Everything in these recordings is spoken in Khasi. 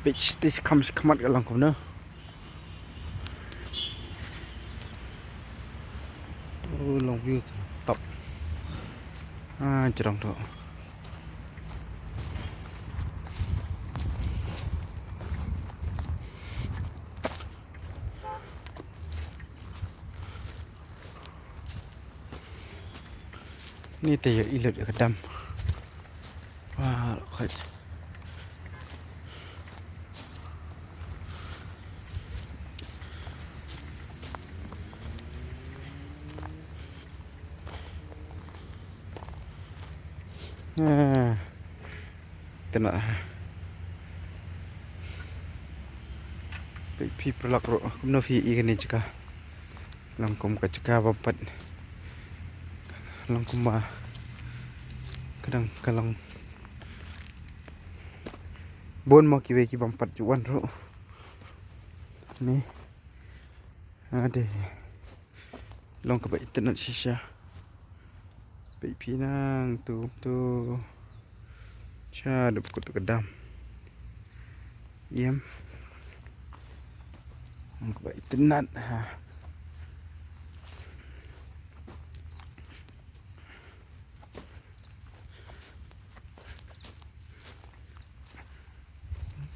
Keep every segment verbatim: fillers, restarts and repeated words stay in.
Peit stage kham, khmat ka long kumno. Oh, long view top. Ah, jrong tu. Ni te ïa i lut ïa ka dam. Wah, khait. Ah. Te na. Peit phi paralok ruh kumno phi i kane jaka. Long kum ka jaka ba pat. Long kumba ka dang ka long. Bun mo kiwei ki bym pat ju wan ruh. Ni. Ade. Long kaba itynnad shisha. Peit phi nang tu tu. Sha dep kut ka dam. Ïem. Long kaba itynnad ha.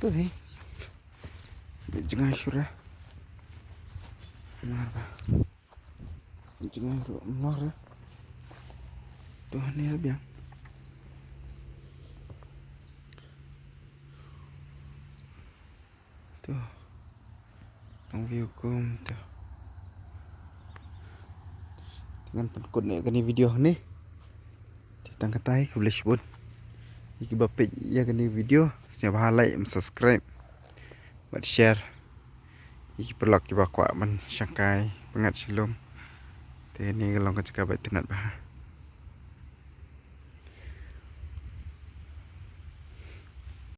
Tu hi. Jngai shuh re. Mar ba. Jngai ruh mar re. Tu hani re biang. Tu. Long view kum tu. Te ngan pynkut noh ïa kane video hangne. Te tang katei, khublei shibun ïa kiba peit ïa kane video. Sngewbha like, subscribe bad share. Ïa ki paralok kiba kwah ban shangkai pyngngad sha lum. Te kane ka long ka jaka ba itynnad bha.